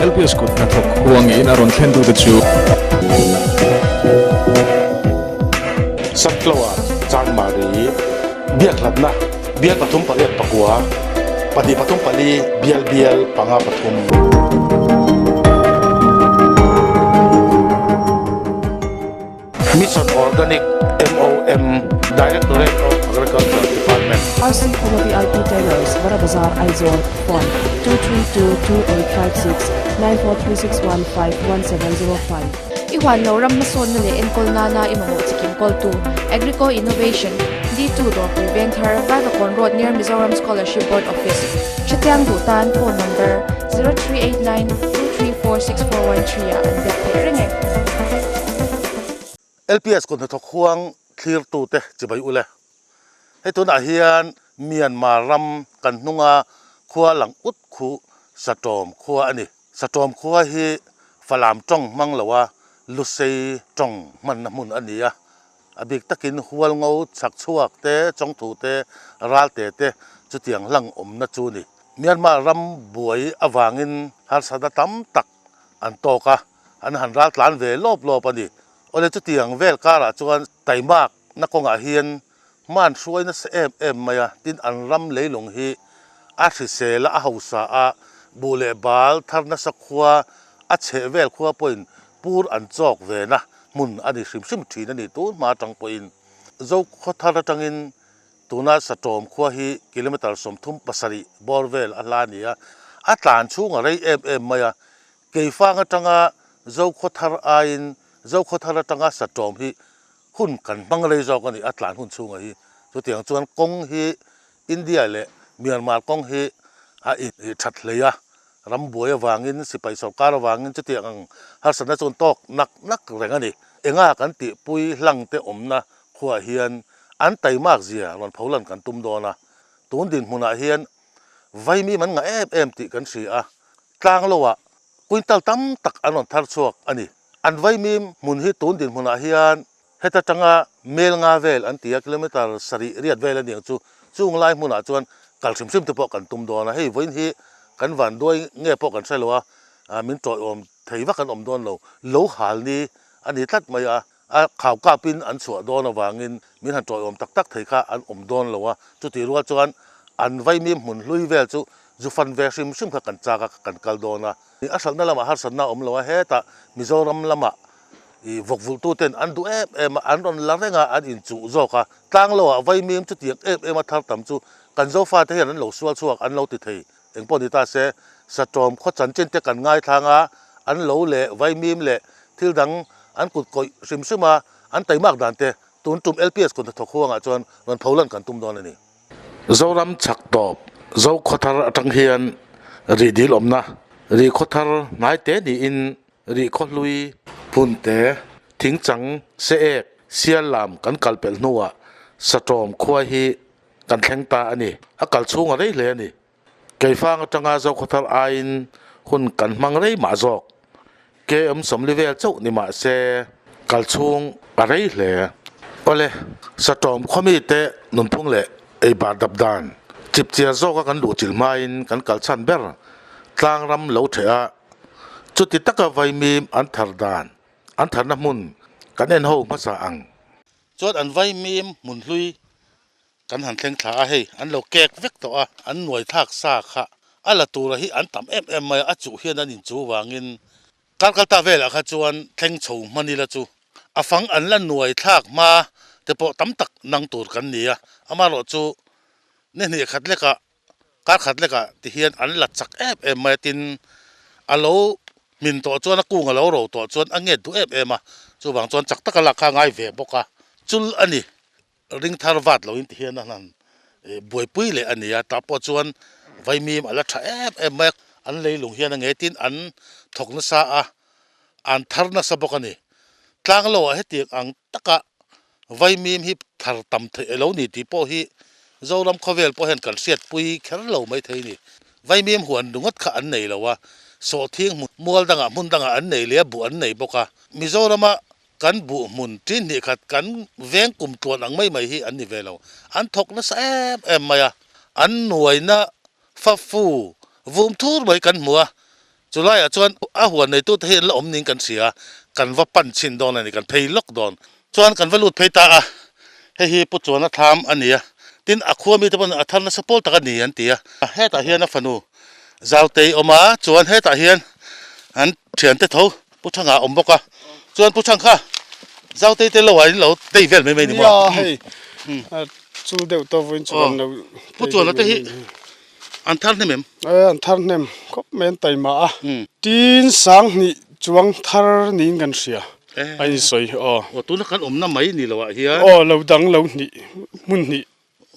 LPS kut hnathawk huangin a rawn thlentute chu. Sunflower, Chanmari, Biakhlatna, Bial pathum pariat pakua, pahnih pathum pali, Bial bial panga pathum. Mission Organic, MOM, Directorate of Agriculture Department. RC Puma VIP Tailors, Bara Bazar, Aizawl, Phone, 2322856, 9436151705. I huan lo ram hmasawnna leh enkawl nana i mamawh chikim kawltu, Agrico Innovation, D2 Dawrpui Vengthar, Vaivakawn Road near Mizoram Scholarship Board Office, Hrechiang duh tan phone number, 0389 2346413 ah an biak theih reng e. LPS kut hnathawk huang thlirtute chibai ule. Hei tunah hian Myanmar ram kan hnunga khua lang ut khu Satawm khua a ni. Satawm khua hi Falam tawng hmang loa Lusei tawng hmanna hmun a ni a. A bik takin Hualngo chhak chhuak te, Chawngthu te, Ralte te chutiang hlang awmna chu ni. Myanmar ram buai avangin harsatna tam tak an tawk a, an han ral tlan ve lawp lawp a ni. Awle chutiang vel karah chuan taimak na kawngah hian hman hruai nasa em em mai a, tin an ram leilung hi a hrisel a, a hausa a, buh leh bal thar nasa khua a chheh vel khua pawhin pur an chawk ve na hmun a ni hrim hrim thin a ni tun hma atang pawhin Zokhua thar atangin tuna Satawm khua hi kilometre 37 bawr vel a hla a ni a, a tlan chhung a rei em em mai a, Keifang atanga Zokhawthar aiin Zokhawthar atanga Satawm hi hun kan hmang rei zawk a ni, a tlan hun chhunga hi. Chutiang chuan kawng hi India leh Myanmar kawng hi a in that hlei a, ram buai avangin sipai sorkar avangin chutiang ang harsatna chuan tawk nak nak reng a ni. Enga kan tihpui hlang te awmna khuaah hian an taimak zia rawn pholan kan tum dawn a, tun dinhmunah hian vaimim an ngah em em tih kan hria a. Tlang loah quintal tam tak an rawn thar chhuak a ni. An vaimim hmun hi tun dinhmunah hian heta tanga mel nga vel an ti a, kilometre sarih riat vel a niang chu. Chung lai hmunah chuan kal hrim hrim te pawh kan tum dawn a, hei vawiin hi kan van duai nge pawh kan hre lo a, min tawiawm thei vak an awm dawn lo. Lo hal ni a ni tlat mai a, a khau kapin an chhuah dawn avangin min han tawiawm tak tak thei kha an awm dawn lo a, chutih rual chuan an vaimim hmun hlui vel chu zu fan ve hrim hrim kha kan chak a, kan kal dawn a. A hralhna lamah harsatna a awm lo a, hetah Mizoram lamah ih vawk vulhtu ten an duh em em a, an rawn la reng a, an inchuh zawk a, tlang loah vaimim chutiang em em a thar tam chu kan Zofate hian an lo sual chhuak an lo ti thei. Engpawh ni ta se, Satawm khaw chanchin te kan ngaithlang a, an lo leh vaimim leh thil dang an kut kawih hrim hrim a, an taimak dan te tun tum LPS kut hnathawk huangah chuan rawn pholan kan tum dawn a ni. Zoram chhak tawp Zokhawthar atang hian rih dil awmna rih khawthar hnai te niin rih khawhlui hmun te thingchang se ek sial lam kan kal pelh hnuah Satawm khua hi kan thleng ta a ni. A kal chhung a rei hle a ni. Keifang atanga Zokhawthar aiin hun kan hmang rei mah zawk. KM sawmli vel chauh ni mah se kal chhung a rei hle. Awle, Satawm khawmi te nunphung leh eibar dap dan chipchiar zawka kan luhchilh hmain kan kal chhan ber tlang ram lo theh a, chuti taka vaimim an thar dan, an tharna hmun kan en ho hmasa ang. Chuan an vaimim hmun hlui Kan han thleng thla a, hei an lo kek vek tawh a, an nuai thlak sa kha a la tura hi an tam em em mai a, a chuh hian an inchu vangin kar kal ta velah kha chuan thleng chho hman ila chu a fang an la nuai thlak hma te pawh tam tak nang tur kan ni a, amaherawh chu ni hnih khat lekah kar khat lekah ti hian an la chak em em mai a, tin a lo hmin tawh chuan a kung a lo ro tawh chuan a nget duh em em a, chuvang chuan chak taka lak kha a ngai ve bawk a, chul a ni. Ring thar vat loin ti hian a han buaipui leh a ni a, tah pawh chuan vaimim a la tha em em mai a, an leilung hian a ngei tin an thawk nasa a, an thar nasa bawk a ni. Tlang lo ah hetiang ang taka vaimim hi thar tam theih elo ni tih pawh hi Zoram khawvel pawh hian kan hriatpui kher lo mai thei a ni. Vaimim huan ringawt kha an nei lo a, sawhthing mual dangah hmun dangah an nei leh a, buh an nei bawk a. Mizorama Kan buh hmun tin hnih khat kan veng kum tluan ang mai mai hi an ni ve lo. An thawk nasa em em mai a, an nuaina fa fu vum thur mai kan hmu a. Chulaiah chuan a huan neitute hi an la awm niin kan hria a, kan va pan chhin dawn a ni, kan phei lawk dawn. Chuan kan va lut phei ta a, hei hi Pu Chuana thlam a ni a, tin a khua mite pawhin a thar nasa pawl tak a ni an ti a. Hetah hian a fanu Zautei awm a, chuan hetah hian an thiante tho Pu Thanga a awm bawk a, chuan Pu Thang kha Zautei te lo ah in lo tei vel mai mai ni maw? Nia hei chu deuh tawh vawiin chu kan lo Pu Chuana te hi an thar hnem em? E an thar hnem khawp mai an taima a, tin sanghnih chuang thar niin kan hria a insawi aw. Aw tuna kan awmna mai ni lo ah hian. Aw lo dang lo hnih hmun hnih.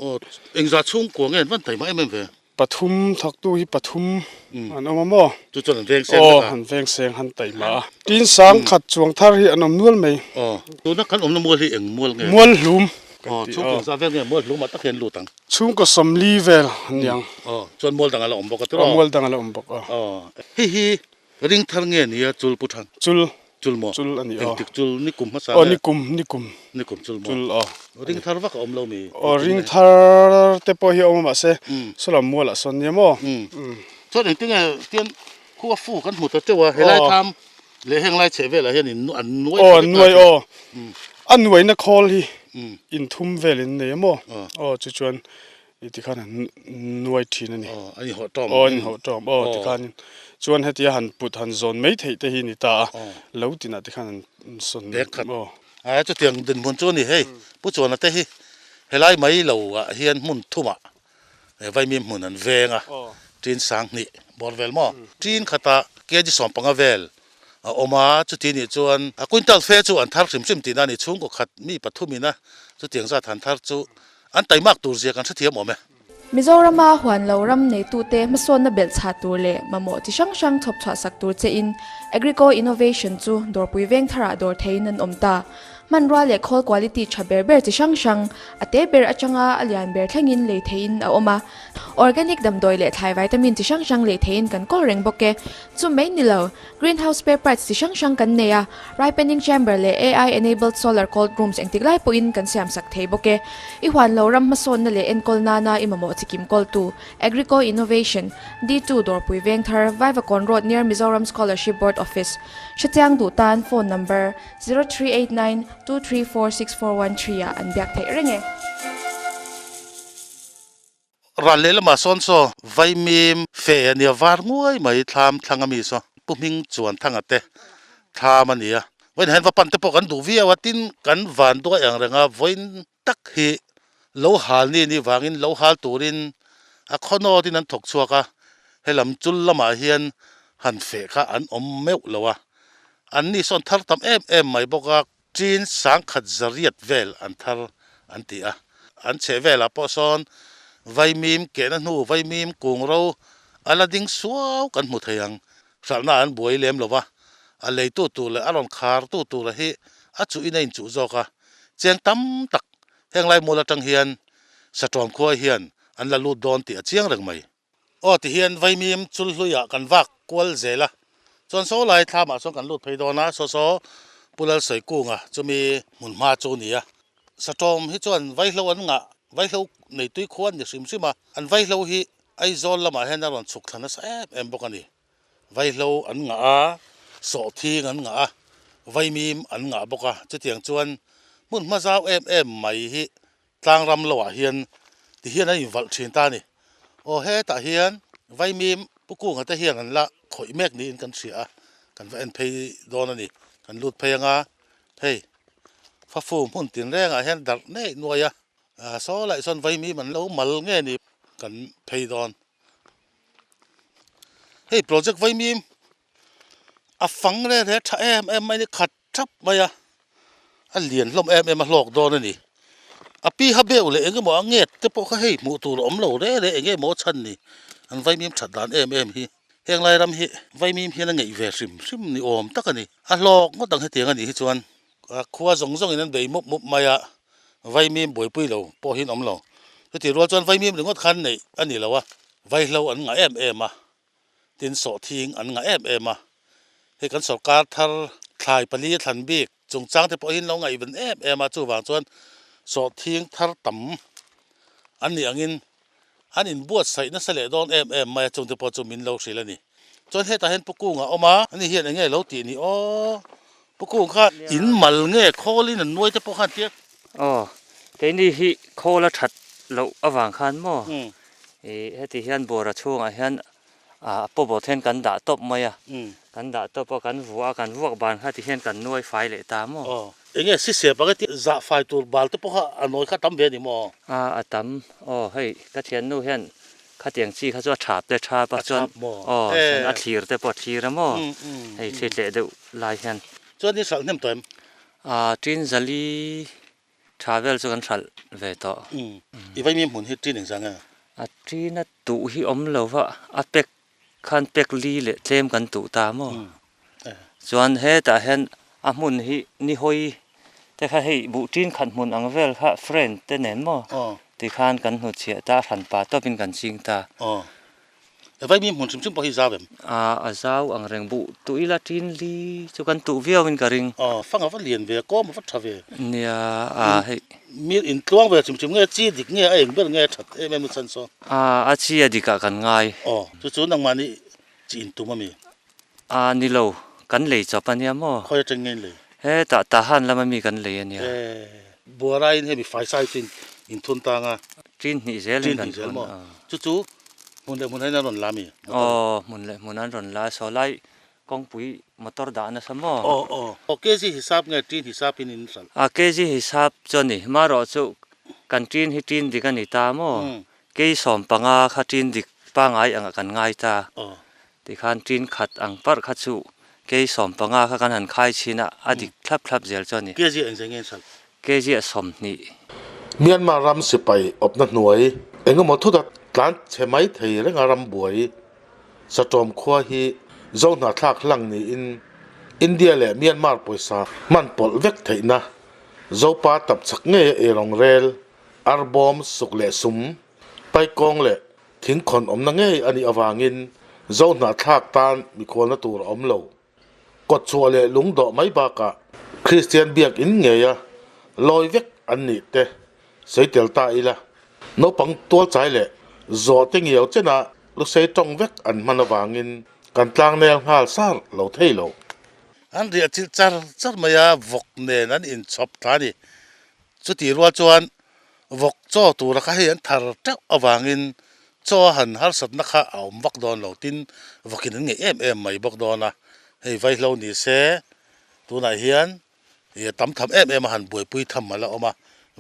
Aw engzah chhungkua nge an van taima em em ve? Pathum thawktu hi pathum an awm a maw? Chu chuan an veng seng vek a. Aw an veng seng han taima a. Tin sangkhat chuang thar hi an awm nual mai. Aw tuna kan awmna mual hi eng mual nge? Mual hlum. Aw chhungkaw zah vel nge mual hlumah tak hian lut ang? Chhungkaw sawmli vel an ni ang. Aw chuan mual dang a la awm bawk a tiraw? Aw mual dang a la awm bawk a. Aw hei hi ring thar nge nia chul pu than? Chul. Chul maw? Chul a ni aw. Engtik chul ni kum hmasa nge? Aw ni kum ni kum. Ni kum chul maw? Chul aw. Ring thar vak a awm lo mi? Aw ring thar te pawh hi a awm a mahse sawlam mualah sawn nia maw? Chuan engtinge tian khua fu kan hmu ta teuh a helai tham Leh heng lai chheh velah hian in an nuai Aw an nuai aw. A nuaina khawl hi in thum vel in nei a maw? Aw chu chuan i tikhan an nuai thin a ni. Aw an inhawh tawm. Aw an inhawh tawm aw tikhanin chuan hetia han put han zawn mai theih te hi ni ta a lo tinah tikhan an sawn Bag khat. Aw. A chutiang dinhmun chu a ni hei Pu Chuana te hi helai mai lo ah hian hmun thumah Vaimim hmun an veng a, tin sanghnih bawr vel maw? Tin khatah kg 15 vel a awm a, chuti nih chuan a quintal fe chu an thar hrim hrim tihna a ni. Chhungkaw khat mi pathumin a chutiang zat han thar chu an taimak tur zia kan hrethiam awm e. Mizorama huan lo ram neitute hmasawnna belh chhah tur leh mamawh chi hrang hrang chhawp chhuah sak tur chein Agrico Innovation chu dawrpui veng tharah dawr theiin an awm ta. Hmanrua leh khawl quality tha ber ber chi hrang hrang, a te ber atanga a lian ber thlengin lei theihin a awm a. Organic damdawi leh thlai vitamin chi hrang hrang lei theihin kan kawl reng bawk e. Chu mai ni lo, greenhouse spare parts chi hrang hrang kan nei a, ripening chamber leh AI enabled solar cold rooms engtik lai pawhin kan siam sak thei bawk e. I huan lo ram hmasawnna leh enkawl nana i mamawh chi kim kawltu, Agrico Innovation, D2 Dawrpui Vengthar, Vaivakawn Road near Mizoram Scholarship Board Office. Hrechiang duh tan phone number. 0389 234 6413 ah an biak theih reng e. Ral lehlamah sawn saw vaimim fe a nia var nguai mai thlam thlang ami saw Pu Hming chuan thanga te thlam a nia vawiin hian va pan te pawh kan duh viau a tin kan van duai ang reng a vawiin tak hi lo hal ni anih vangin lo hal turin a khawnawt in an thawk chhuak a helam chul lamah hian han feh kha an awm meuh lo a An ni sawn thar tam em em mai bawk a, chin sangkhat zariat vel an thar an ti a. An chheh velah pawh sawn vaimim kehna hnu vaimim kung ro a la ding suau kan hmu thei ang. Hralhna an buai lem lo va, a leitu tur leh a rawn khartu tura hi a chuhin a inchuh zawk a. Cheng tam tak heng lai mual atang hian Satawm khua hian an la lut dawn tih a chiang reng mai. Aw tihian vaimim chul hluiah kan vak kual zel a, chuan saw lai thlamah chuan kan lut phei dawn a, saw saw Pu Lalsawikunga chumi hmun hma chu a ni a. Satawm hi chuan vaihlo an ngah, vaihlo neitui khua an ni hrim hrim a, an vaihlo hi Aizawl lamah hian a rawn chhuk thla nasa em em bawk a ni. Vaihlo an ngah a, sawhthing an ngah a, vaimim an ngah bawk a, chutiang chuan hmun hma zau em em mai hi Tlang ram loah hian ti hian an invalh thin ta a ni. Aw hetah hian Vaimim Pu Kunga te hian an la khawih mek niin kan hria a, kan va en phei dawn a ni. Kan lut phei anga hei Fafu hmun tinrengah hian darh neih nuai a, saw laih sawn Vaimim an lo mal nge ni kan phei dawn. Hei project Vaimim a fang reng reng tha em em mai a ni khat thap mai a, a lian hlawm em em a hlawk dawn a ni. A pi ha beuh leh eng emaw a nget te pawh kha hei hmuh tur a awm lo reng reng eng emaw chhan ni an vaimim that dan em em hi. Heng lai ram hi vaimim hian a ngeih ve hrim hrim ni awm tak a ni. A hlawk ngawt ang hetiang a nih hi chuan khua zawng zawngin an bei mup mup mai a, vaimim buaipui lo pawh hi an awm lo. Chutih rual chuan vaimim ringawt khan neih a ni lo a, vaihlo an ngah em em a. Tin sawhthing an ngah em em a, hei kan sorkar thar thlai pali a thlan bik chungchang te pawh hi an lo ngaihven em em a, chuvang chuan sawhthing thar tam an nih angin an inbuatsaih nasa leh dawn em em mai a, chungte pawh chu min lo hrilh a ni. Chuan hetah hian Pu Kunga a awm a, ani hian eng nge lo tih ni aw? Pu Kung kha in mal nge khawl in an nuai te pawh khan tia. Aw, keini hi khawl a that loh avang khan maw ih heti hian bawra chhungah hian a pawbawt hian kan dah tawp mai a, kan dah tawp a, kan vuah a, kan vuak ban kha ti hian kan nuai fai leh ta maw? Aw, enge sisep ang heti zah fai tur bal te pawh kha a nawi kha a tam ve a ni maw? A, a tam. Aw, hei ka thiannu hian Khatiang chi kha chu a thap te thap a chuan aw chuan a thlir te pawh a thlir a maw hei thli tleh deuh lai hian. Chuan i hralh hnem tawh em? Aa tin zali tha vel chu kan hralh ve tawh. I vaimi hmun hi tin engzah nge? A tin a tuh hi awm lo va, a pek khan pek li leh tlem kan tuh ta maw? Chuan hetah hian a hmun hi ni hawi te kha hei buh tin khat hmun ang vel kha friend te nen maw tikhan kan hnutchhiah ta a hran pa tawpin kan ching ta. Aw. Vai mi hmun hrim hrim pawh hi zau em? A a zau ang reng buh tuh ila tin li chu kan tuh viau in ka ring. Aw fang a va lian ve kawm a va tha ve. Nia a hei. Mi intluang ve hrim hrim nge chi dik nge a eng ber nge a that em em chan saw. A a chi a dikah kan ngai. Aw chu chu nangmahni chi intum a mi? A ni lo, kan lei chawp a nia maw? Khawi atang nge in lei? Hetah Tahan lama mi kan lei a nia. E, Buaraiin hemi faisai chu in thun tang a. Tin hnih zelin kan thun a. Chu chu hmun leh hmun ah hian an rawn la mi? Aw, hmun leh hmun an rawn la a, saw lai kawngpui motor dah nasa maw? Aw, aw. Aw, kg hisap nge tin hisap in in hralh? A, kg hisap chu a ni. Marawh chu kan tin hi tin dik a ni ta maw? Kei 15 kha tin dik pangai angah kan ngai ta. Aw. Tikhan tin khat ang parh kha chu kei 15 kha kan han khai chhin a, a dik thlap thlap zel chu a ni. Kg engzah nge hralh? Kg a 20. Myanmar ram sipai awpna hnuai engemaw thutak tlan chhe mai thei renga ram buai Satawm khua hi Zohnahthlak hlang niin India leh Myanmar pawisa hman pawlh vek theihna Zopa tapchhak ngeia eirawng rel, arbawm, suk leh sum, paikawng leh Thingkhawn awmna ngei a nih avangin Zohnahthlak tan mikhualna tur a awm lo. Kawtchhuah leh lungdawh mai bakah Kristian biakinn ngeia lawi vek an nih te sawi tel ta ila, naupang tualchai leh zawhte ngiau chena lusei tawng vek an hman avangin kan tlangnel nghal sar lo thei lo. An riah chilh char char mai a, vawk nen an inchhawp thla a ni. Chutih rual chuan vawk chaw tura kha hei an thar teuh avangin chaw a han harsatna kha a awm vak dawn lo tin vawkin an ngeih em em mai bawk dawn a, hei vaihlo ni se tunah hian ih tam tham em em a han buaipui tham a la awm a,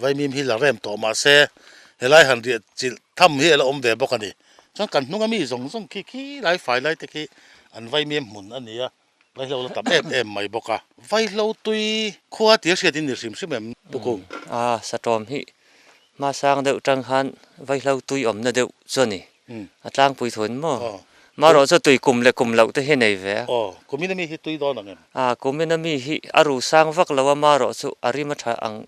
vaimim hi la rem tawh mah se helai han riah chilh tham hi a la awm ve bawk a ni. Chuan kan hnunga mi zawng zawng khi khi lai fai lai te khi an vaimim hmun a ni a. Vaihlo la tam em em mai bawk a. Vaihlo tui khua tia hriat in ni hrim hrim em Pu Kung? A, Satawm hi hmasang deuh tang khan vaihlo tui awmna deuh chu a ni. A tlangpui thun maw? Marawh chu tui kum leh kum loh te hi nei ve a. Aw, kumin ami hi tui dawn ang em? A, kumin ami hi a ru sang vak lo a, marawh chu a rim a tha ang,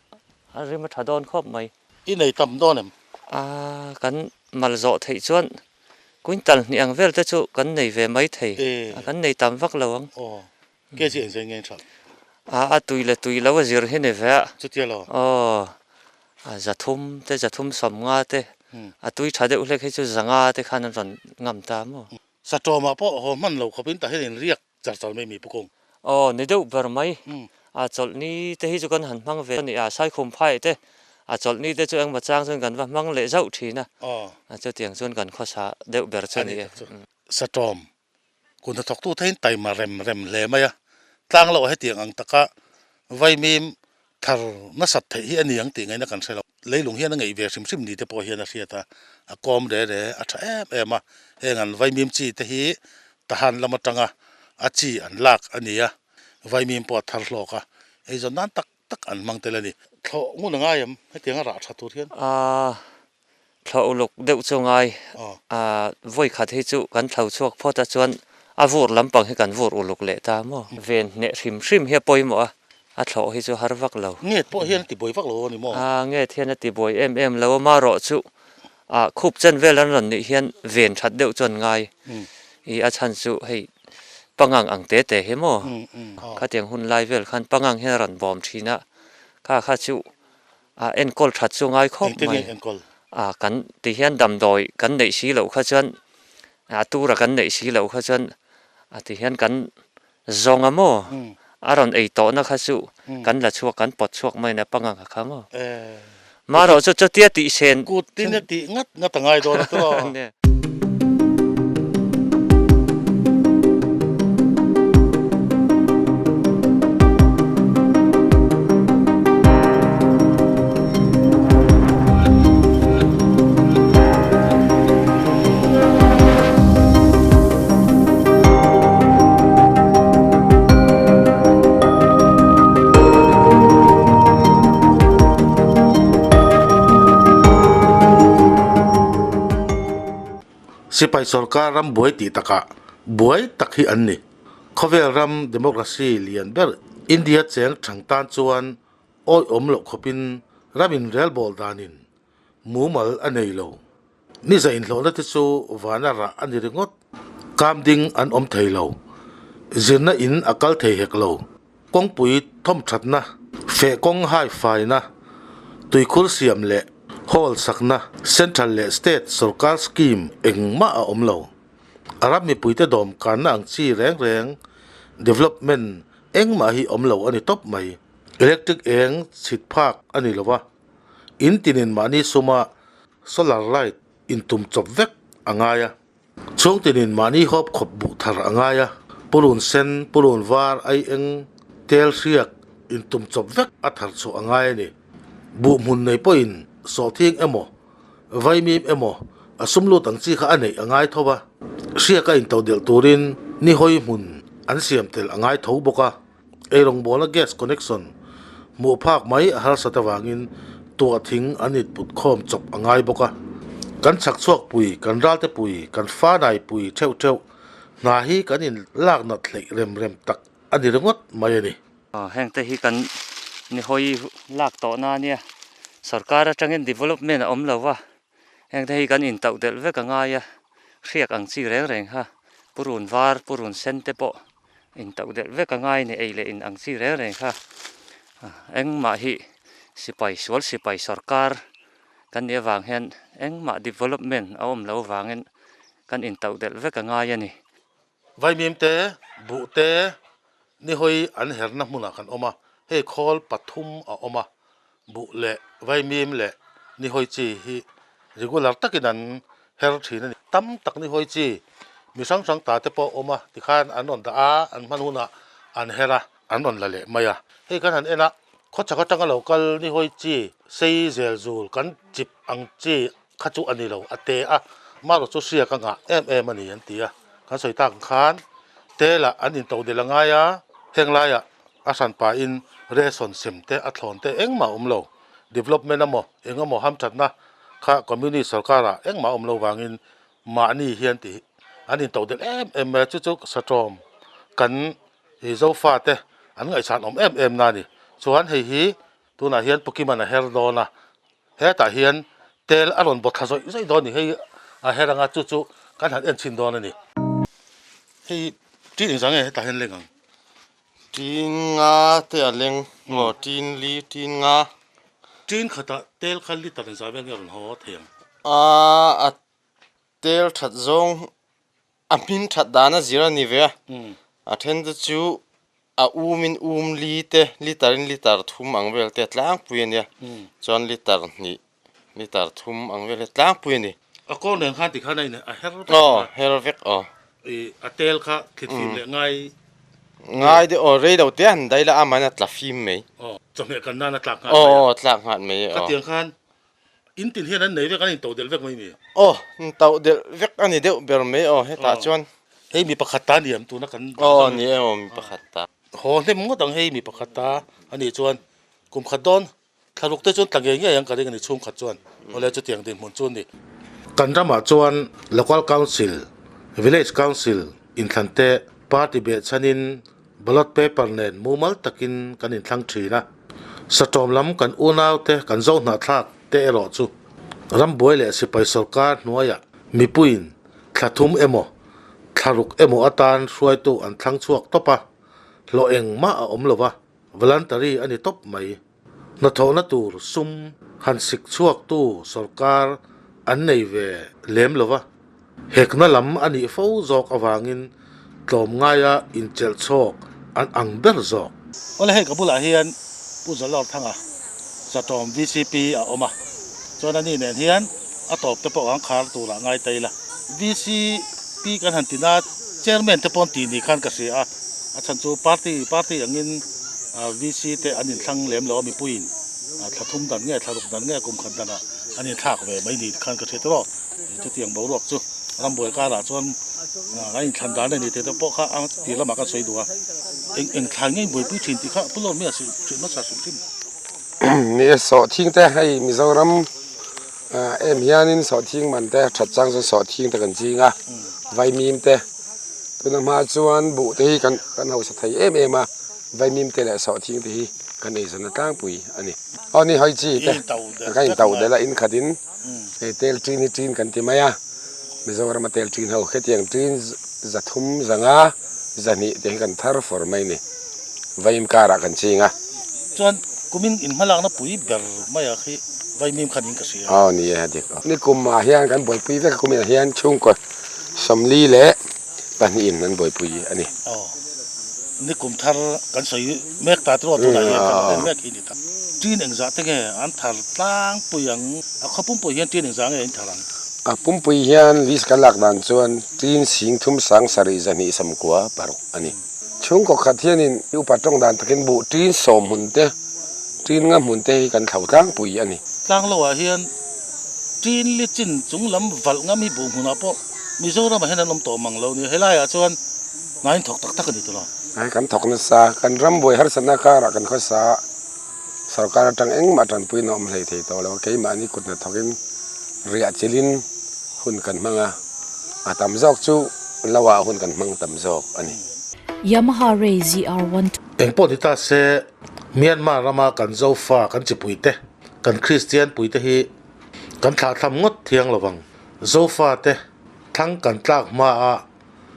a rim a tha dawn khawp mai. I nei tam dawn em? A, kan mal zawh theih chuan Quintal hnih ang vel te chu kan nei ve mai thei, a kan nei tam vak lo ang. Aw, kg engzai nge tha? A, a tui leh tui lo a zir hi ni ve a. Chutia lo? Aw, a 300 te 350 te, a tui tha deuh hlek hi chu 500 te khan an rawn ngam ta maw? Satawmah pawh haw hman lo khawpin tah hian inriak char char mai mi Pu Kung. Aw, ni deuh ber mai. A chawlhni te hi chu kan han hmang ve a ni a, Saikhum phai te a chawlhni te chu engmaw chang chuan kan va hmang leh zauh thin a, a chutiang chuan kan khawsa deuh ber chu a ni e. Satawm, kun hnathawktu te hian taima rem rem hle mai a, tlang loh hetiang ang taka vaimim thar nasat theih hi a ni ang tih ngaihna kan hre lo. Leilung hian a ngeih ve hrim hrim ni te pawh hian a hriat a, a kawm re re a tha em em a. Heng an vaimim chi te hi Tahan lam atanga a chi an lak a ni a, vaimim pawh a thar hlawk a, eizawn nan tak tak an hmang tel a ni. Thlawh ngun a ngai em hetiang a rah tha tur hian? Aaa, thlawh uluk deuh chu ngai. Aaa, vawi khat hi chu kan thlo chhuak phawt a chuan a vur lampang hi kan vur uluk leh ta maw? Ven hneh hrim hrim hi a pawimawh a, a thlawh hi chu har vak lo. Nget pawh hian a tibuai vak lo a ni maw? Aaa, nget hian a tibuai em em lo a, marawh chu ah khup chen vel an rawn nih hian ven that deuh chuan ngai. Ih a chhan chu hei pangang ang te te hi maw? Khatiang hun lai vel khan pangang hian a rawn bawm thin a, kha kha chu A enkawl that chu ngai khawp mai. A kan ti hian damdawi kan neih si loh kha chuan a tura kan neih si loh kha chuan A ti hian kan zawng a maw? A rawn ei tawhna kha chu kan la chhuak, kan pawt chhuak mai a pangang a kha maw? Marawh chu chutia tih sen. Kut tin a tih ngat ngat a ngai dawn a tawh. Sipai sorkar ram buai tih takah buai tak hi an ni. Khawvel ram democracy lian ber India cheng thang tan chuan awihawm loh khawpin ram inrelbawl danin mumal a nei lo. Ni za inhlawhna te chu vana rah a ni ringawt. Kam ding an awm thei lo. Zirna in a kal thei hek lo. Kawngpui thawmthatna, feh kawng hai faina, tuikhur siam leh hall sakna, central leh state sorkar scheme engmah a awm lo. A ram mipuite dawm kanna ang chi reng reng development engmah hi awm lo a ni tawp mai. Electric eng chhit phak a ni lo va. In tinin mahni suma solar light intum chawp vek a ngai a. Chhung tinin mahni hawp khawp buh thar a ngai a. Purun sen, purun var, ai eng, tel hriak intum chawp vek a thar chhuah a ngai a ni. Buh hmun nei pawhin sawhthing emaw, vaimim emaw a sum lut ang chi kha a neih a ngai tho va. Hriak a intodelh turin ni hawi hmun an siam tel a ngai tho bawk a. Eirawngbawlna gas connection hmuh phak mai a harsat avangin tuah thing an input khawm chawp a ngai bawk a. Kan chhak chhuak pui, kan ralte pui, kan fanai pui theuh theuh hna hi kan in lak nat hleih rem rem tak a ni ringawt mai a ni. Heng te hi kan ni hawi lak tawhna a nia, sorkar atangin development a awm lo va, Heng te hi kan intauh delh vek a ngai a, hriak ang chi reng reng kha purun var, purun sen te pawh intauh delh vek a ngai a ni, ei leh in ang chi reng reng kha engmah hi sipai sual sipai sorkar kan nih avang hian engmah development a awm loh avangin kan intauh delh vek a ngai a ni. Vaimim te, buh te, nihawi an herna hmunah kan awm a, hei khawl pathum a awm a, buh leh vaimim leh nihawi chi hi regular takin an her thin a ni. Tam tak nihawi chi mi hrang hrang ta te pawh a awm a, tikhan an rawn dah a, an hman hunah an her a, an rawn la leh mai a. Hei kan han en a, khawchhak atanga lo kal nihawi chi sei zel zul kan chip ang chi kha chu a ni lo, a te a, marawh chu hriak a ngah em em a ni an ti a, kan sawi tak ang khan telah an into del a ngai a, heng laiah a hran pahin ration sem te a thlawn te engmah a awm lo, development emaw eng emaw hamthatna kha communist sorkarah engmah a awm lo vangin mahni hian tih an into del em em mai a, chu chu satawm kan Zofa te an ngaihsan awm em em na a ni, chuan hei hi tunah hian Pokemon a her dawn a. Hetah hian tel a rawn bawt thla zawih zawih dawn a ni. Hei a her anga chu chu kan han en chhin dawn a ni. Hei tin engzah nge hetah hian leng ang? Tin nga te a leng maw? Tin li, tin nga. Tin khatah tel kha liter engzah vel nge a rawn haw thei ang? A tel that zawng a hmin that dan a zir a ni ve a, a then te chu a um in um li te liter in liter thum ang vel te a tlangpui a nia chuan liter hnih liter thum ang vel hi a tlangpui a ni. A kawng nen khan tikhan a in a her vek aw her vek aw. I a tel kha thlit fim leh ngai ngai deuh aw rei lo te a han daih la aman a tla fim mai. Aw chawhmeh kan nan a tlak nghat mai a. Aw tlak nghat mai aw. Khatiang khan In tin hian an nei vek, an intoh delh vek mai mi? Aw, intoh delh vek a ni deuh ber mai aw, hetah chuan. Hei mi pakhat ta ni em tuna kan dah Aw, ni e aw, mi pakhat ta. Haw hnem ngawt ang hei mi pakhat ta a nih chuan kum khat dawn thlaruk te chuan tla ngei ngei ang ka ring a ni chhungkhat chuan awle chutiang dinhmun chu a ni. Kan ramah chuan Local Council, Village Council inthlan te party behchhanin Ballot paper nen mumal takin kan inthlang thin a, satawm lam kan unaute kan zo hnahthlak te erawh chu rambuai leh sipai sorkar hnuaiah mipuiin thla thum emaw thla ruk emaw atan hruaitu an thlang chhuak tawp a, hlawh engmah a awm lo va, voluntary a ni tawp mai. Hnathawhna tur sum han sik chhuaktu sorkar an nei ve lem lo va, hekna lam a nih fo zawk avangin tlawmngaia inchelh chhawk an ang ber zawk. Awle hei ka bulah hian Pu Zalawrthanga Satawm vcp a awm a, chuan ani nen hian a tawp te pawh ang khar turah ngai ta ila. Vcp kan han tina Chairman te pawh an tih ni khan ka hria a, a chhan chu party party angin VC te an inthlang lem lo a mipuiin thla thum dan nge thla ruk dan nge kum khat danah an inthlak ve mai ni khan ka hria tawh. Chutiang boruak chu rambuai karah chuan a inthlan dan a ni tih te pawh kha a tir lamah kan sawi duh a, eng eng thlai ngei buaipui thin tih kha Pu Lawmia hrilh hrilh hmasa hrim hrim. Ni e, sawhthing te hei Mizoram em hianin sawhthing man te that chang chuan sawhthing te kan ching a, vaimim te tuna hma chuan buh te hi kan kan hausa thei em em a, vaimim te leh sawhthing te hi kan eizawn a tlangpui a ni. Aw ni hawi chi te kan intauh delh a inkhatin. Hei tel ṭin hi ṭin kan ti mai a, Mizorama tel ṭin ho hetiang ṭin 300 500 200 te hi kan thar fawr mai ni, Vaimim karah kan ching a. Chuan kumin in hmalakna pui ber mai ah khi Vaimim khan in ka hria. Aw ni e a dik aw. Ni kum ah hian kan buaipui vek a, kumin ah hian chhungkaw 42 in an buaipui a ni. Aw. Ni kum thar kan sawi mek ta tiraw tunah hian kan en mek hi ni ta. Ṭin engzah te nge an thar tlangpui ang? A khaw pumpui hian ṭin engzah nge in thar ang? A pumpui hian list kan lak dan chuan ṭin 30 7 29 paruk a ni. Chhungkaw khat hianin upa tawng dan takin buh ṭin 10 hmun te, ṭin nga hmun te hi kan thlo tlangpui a ni. Tlangloah hian ṭin li chin chung lam valh ngam hi buh hmunah pawh Mizoramah hian an awm tawh mang lo ni. Helaiah chuan Hna in thawk tak tak a ni tawh lo. Hei kan thawk nasa, kan ram buai harsatna karah kan khawsa a, sorkar atang engmah tanpuina awm hlei thei tawh lo a, keimahni kut hna thawkin riah chilhin hun kan hmang a, a tam zawk chu lo ah hun kan hmang tam zawk a ni. Yamaha Ray ZR one two. Engpawh ni ta se, Myanmar rama kan Zofa, kan chipuite, kan Kristian puite hi kan thlahthlam ngawt thiang lovang. Zofa te thlang kan tlak hmaah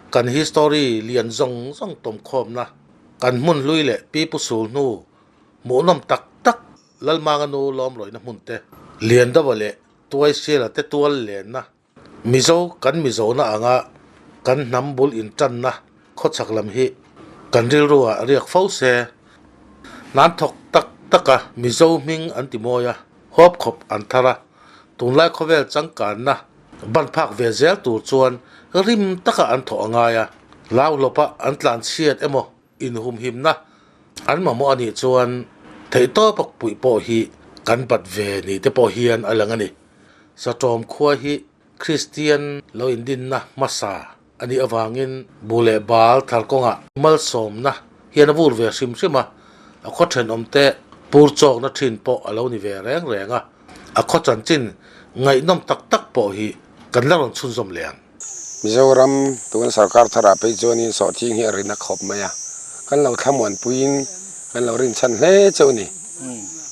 Kan history lian zawng zawng tawmkhawmna, kan hmun hlui leh pipu sul hnu hmuhnawm tak tak Lalmanga nu lawmrawihna hmun te, Liandova leh Tuaisiala te tual lenna, Mizo kan Mizona anga kan hnam bul intanna khawchhak lam hi kan rilru ah riak fo se. Hnan thawk tak taka Mizo hming an ti mawi a, huap khawp an thar a, tunlai khawvel changkanna Ban phak ve zel tur chuan rim taka an thawh a ngai a, hlauhlawpa an tlan chhiat emaw inhumhimna an mamawh a nih chuan theihtawpa puih pawh hi kan bat ve ni te pawh hian a lang a ni. Satawm khua hi Kristian lo indinna hmasa a nih avangin bu leh bal thar kawngah malsawmna hian a vur ve hrim hrim a, a khaw thenawmte pur chawkna thin pawh a lo ni ve reng reng a, a khaw chanchin ngaihnawm tak tak pawh hi kan la rawn chhunzawm leh ang. Mizoram tuna sorkar tharah phei chuanin sawhthing hi a rin a khawp mai a, kan lo thlamuanpuiin kan lo rinchhan hle chauh a ni.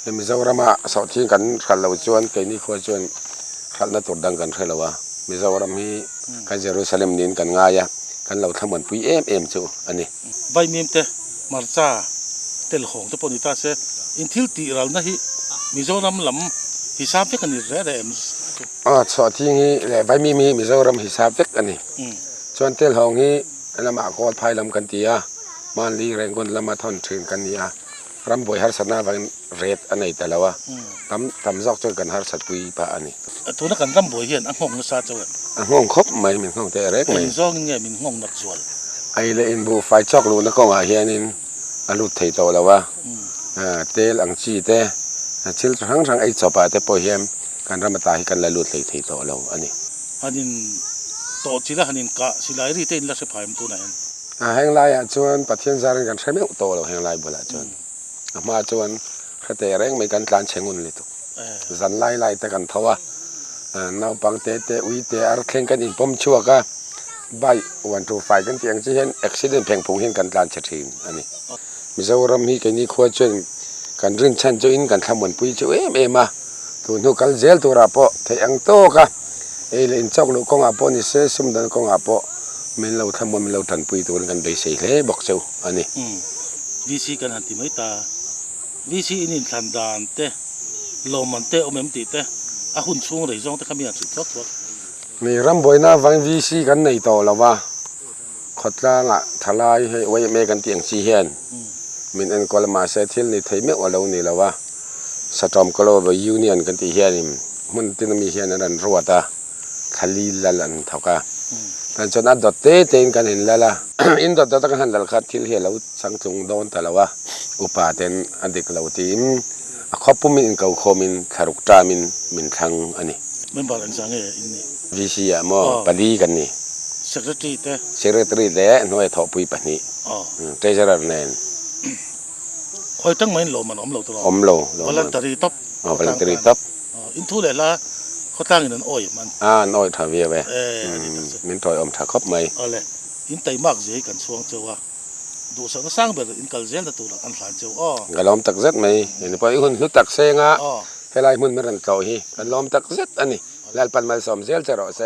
Mizorama sawhthing kan hralh loh chuan keini khua chuan hralhna tur dang kan hre lo a, Mizoram hi kan Jerusalem niin kan ngai a, kan lo thlamuanpui em em chu a ni. Vaimim te, hmarcha telhawng te pawh ni ta se, in thil tih ralna hi Mizoram lam hisap vek a ni reh reh em? Aw, sawhthing hi leh vaimim hi Mizoram hisap vek a ni. Chuan telhawng hi lamah kawl phai lam kan ti a, hmanli Rangoon lama thawn thin kan ni a. Ram buai harsatna avangin ret a nei ta lo a, tam tam zawk chuan kan harsatpui phah a ni. Tuna kan ram buai hian a nghawng nasa chauh em? A nghawng khawp mai, min nghawng teh rek mai. Eng zawngin nge min nghawng nat zual? Ei leh inbuhfai chawk luhna kawngah hianin a lut thei tawh lo a, tel ang chi te, thil hrang hrang ei chawpah te pawh hian kan ram ata hi kan la lut hlei thei tawh lo a ni. Han in tawh chila han in kah silai ri te in la hre phai em tunah hian? A heng laiah chuan Pathian zarin kan hre meuh tawh lo heng lai bulah chuan. A hma chuan hre teh reng mai kan tlan chhe ngun lutuk. Zan lai lai te kan tho a, naupang te te ui te ar thleng kan inpawm chhuak a, bike 125 kan tih ang chi hian accident pheng phung hian kan tlan chhe thin a ni. Mizoram hi keini khua chuan kan rinchhan chu in kan thlamuanpui chu em em a, tun hnu kal zel turah pawh theih ang tawk a, ei leh inchawk luh kawngah pawh ni se sumdawn kawngah pawh Min lo thlamuan min lo tanpui turin kan beisei hle bawk cheu a ni. VC kan han ti mai ta. VC in inthlan dan te, lawmman te awm em tih te, a hun chhung rei zawng te kha mi han hrilh thuak thuak. Mi ram buaina avangin VC kan nei tawh lo va, Khawtlangah thalai hei YMA kan tih ang chi hian min enkawl a mahse thil ni thei meuh a lo ni lo a, Satawm Global Union kan tih hianin hmun tin ami hian an rawn ruat a, thlali lal an thawk a. Tan chuan a dawt te tein kan in lal a, in dawt dawt a kan han lal kha thil hi a lo changtlung dawn ta lo a, upa ten a dik lo tiin a khawpumin inkokhawmin thlaruk tamin min thlang a ni. Member engzah nge in nih? VC ah maw pali kan ni. Secretary te? Secretary leh hnuai thawhpui pahnih. Treasurer nen. Khawi tang mai in lawm an awm lo tawh. Awm lo. Voluntary top. Aw voluntary top. In thu leh hla khawtlang in an awi em an? A an awi tha viau e. Min tawi awm tha khawp mai. Awle in taimak zia hi kan chhuang cheu a. Duhsakna sang ber in kal zelna turah an hlan cheu aw. Ka lawm tak zet mai. Heni pawh i hun hlu tak seng a. Helai hmun min rawn tlawh hi kan lawm tak zet a ni. Lalpan malsawm zel che rawh se.